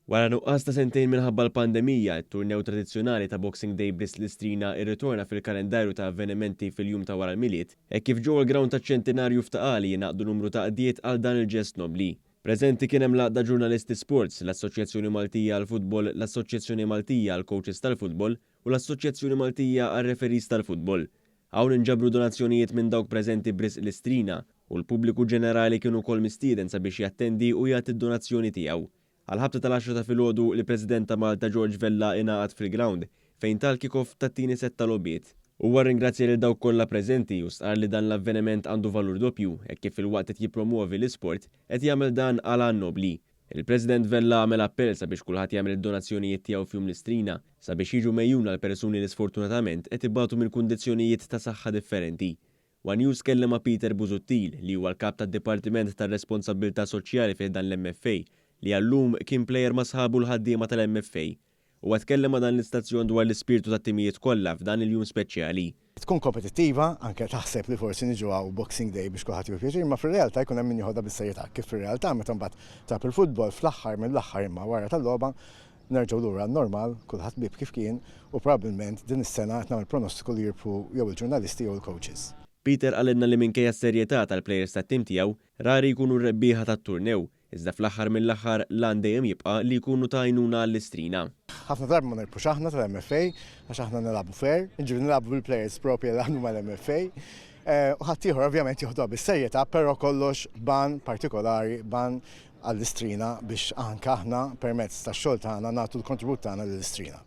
Wara nuqqas ta' sentejn minħabba l-pandemija, it-turnew tradizzjonali ta' Boxing Day b'risq l-Istrina irritorna fil-kalendarju ta' avvenimenti fil-jum ta' wara l-Milied, hekk kif ġewwa l-grawnd taċ-Ċentinarju f'Ta' Qali jingħaqdu numru ta' għaqdiet għal dan il-ġest nobbli. Preżenti kien hemm l-Għaqda Ġurnalisti Sports, l-Assoċjazzjoni Maltija għall-Futbol, l-Assoċjazzjoni Maltija għall-Coaches tal-Futbol u l-Assoċjazzjoni Maltija għar-Referees tal-Futbol. Hawn inġabru donazzjonijiet minn dawk preżenti b'risq l-Istrina u l-pubbliku ġenerali kien ukoll mistieden sabiex jattendi u jagħti d-donazzjoni tiegħu. Għall-ħabta tal-għaxra ta' filgħodu, il-President ta' Malta George Vella ingħaqad fil-grawnd fejn ta l-kick-off tat-tieni sett ta' logħbiet. Huwa rringrazzja lil dawk kollha preżenti u stqarr li dan l-avveniment għandu valur doppju hekk kif filwaqt qed jippromwovi l-isport, qed jagħmel dan għal għan nobbli. Il-President Vella għamel appell sabiex kulħadd jagħmel id-donazzjonijiet tiegħu f'Jum l-Istrina sabiex jiġu megħjuna l-persuni li sfortunatament qed ibatu minn kundizzjonijiet ta' saħħa differenti. One News tkellem ma' Peter Busuttil, li huwa l-Kap tad-Dipartiment tar-Responsabbiltà Soċjali fi ħdan l-MFA, li għal-lum kien plejer ma' sħabu l-ħaddiema tal-MFA. Huwa tkellem ma' dan l-istazzjon dwar l-ispirtu tat-timijiet kollha f'dan il-jum speċjali. Tkun kompetittiva, anke taħseb li forsi niġu hawn Boxing Day biex kulħadd jieħu pjaċir, imma fir-realtà jkun hemm min jeħodha bis-serjetà, kif fir-realtà meta mbagħad tilgħab il-futbol fl-aħħar mill-aħħar imma wara tal-logħba Nerġgħu lura għan-normal, kulħadd bieb kif kien u probabbilment din is-sena qed nagħmel pronostiku li jirbħu jew il-ġurnalisti jew il-coaches. Peter qalilna li minkejja s-serjetà tal-plejers tat-tim tiegħu, rari jkunu r-rebbieħa tat-turnew, iżda fl-aħħar mill-aħħar l-għan dejjem jibqa' li jkunu ta' għajnuna għall-Istrina. Ħafna drabi ma nirbħux aħna tal-MFA għax aħna nilagħbu fair, jiġifieri nilagħbu bil-plejers proprji li għandu mal-MFA. U ħaddieħor ovvjament joħduha bis-serjetà però kollox b'għan partikolari, b'għan għall-Istrina biex anke aħna permezz tax-xogħol tagħna nagħtu l-kontribut tagħna lill-Istrina.